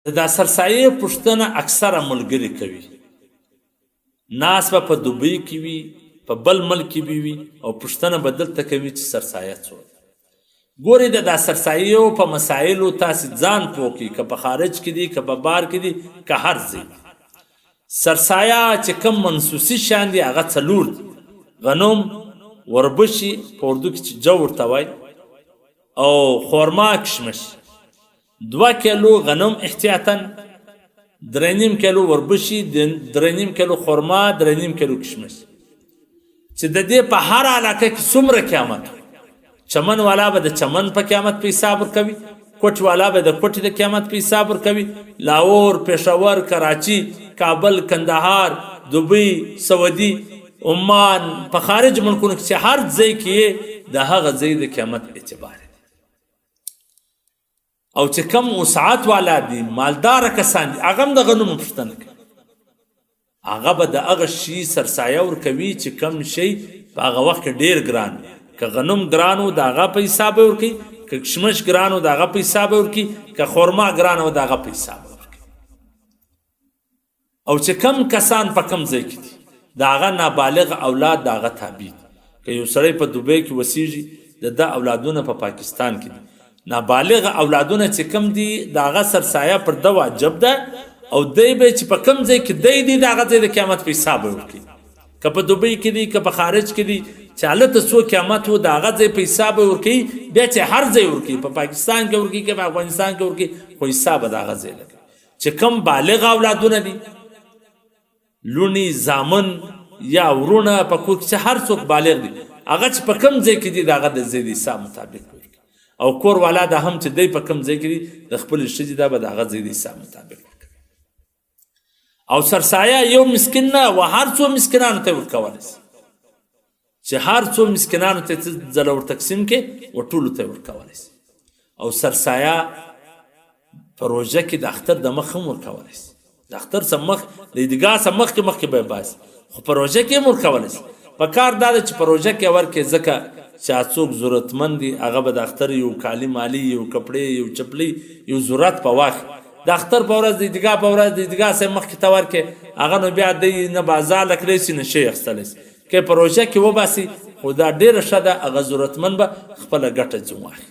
د دا سرسایې پوښتنه اکثره ملګري کوي. ناس به په دوبۍ کې وي، په بل ملک کې به وي او پوښتنه به دلته کوي چې سرسایه څو ده. ګورئ د دا سرسایو په مسایلو تاسې ځان پوه کړئ، که په خارج کې دي، که په بار کې دي، که هر ځای دي. سرسایه چې کوم منسوسي شیان دي هغه څلور دي: غنم، وربشي، په اردو کې چې جو ورته وایي، او خورما، کشمش. 2 کیلو غنم احتیاطا، 3.5 کیلو وربشي، 3.5 کیلو خرما، 3.5 کیلو کشمش، چې د دې په هر علاقه کې څومره قیمت. چمن والا به د چمن په قیمت په حساب ورکوي، کوټ والا به د کوټې د قیمت په حساب ورکوي، لاهور، پېښور، کراچي، کابل، کندهار، دوبۍ، سعودي، عمان، په خارج ملکونو کې چې هر ځای کې د هغه ځای د قیمت اعتبار. او چې کم وسعت والا دي، مالدار کسان دي، هغه هم د غنمو پوښتنه کوي. هغه به د هغه شي سرسایه ورکوي چې کم شي په هغه وخت کې ډیر ګران. که غنم ګران و، د هغه په حساب به ورکوي، که کشمش ګران و، د هغه په حساب به ورکوي، که خورما ګران و، د هغه په حساب به ورکوي. او چې کم کسان په کم ځای کې دي، د هغه نابالغ اولاد د هغه تابع دي. که یو سړی په دوبۍ کې وسیږي، د ده اولادونه په پاکستان کې دي، نابالغ اولادونه چې کم دي، د هغه سرسایه پر ده واجب ده او دی به چې په کم ځای کې دی دی، د هغه ځای د قیامت په حساب به ورکوي. که په دوبۍ کې دي، که په خارج کې دي، چې هلته څو قیامت و، د هغه ځای په حساب به ورکوي. بیا چې هر ځای ورکوي، په پاکستان کې ورکوي که په افغانستان کې ورکوي، خو حساب به د هغه ځای لګوي. چې کم بالغ اولادونه دي، لوڼې، زامن یا ورونه، په کور کې چې هر څوک بالغ دي، هغه چې په کم ځای کې دي، د هغه د ځای د حساب مطابق ورکوي. او کور والا دا هم چې دی په کم ځای کې دي، د خپلې ښځې دا به د هغه ځای د حساب مطابق ورکوي. او سرسایه یو مسکین نه و، هر څو مسکینانو ته ورکولی شي. چې هر څو مسکینانو ته څه ځله ور تقسیم کې و، ټولو ته ورکولی شي. او سرسایه په روژه کې د اختر د مخ هم ورکولی شي. د اختر څخه مخ، د عیدګاه څخه مخکې مخکې به یې باسي، خو په روژه کې هم ورکولی شي. په کار دا ده چې په روژه کې ورکړي، ځکه چې څوک ضرورتمند دي، هغه به د اختر یو کالي مالي، یو کپړې، یو چپلۍ، یو ضرورت په واخلي. د اختر په ورځ، د عیدګاه په ورځ، د عیدګاه څخه مخکې ته ورکړې، هغه نو بیا دی نه بازار له کړی شي، نه شی اخیستلی شي. که په روژه کې وباسي، خو دا ډېره ښه ده، هغه ضرورتمند به خپله ګټه ځین واخلي.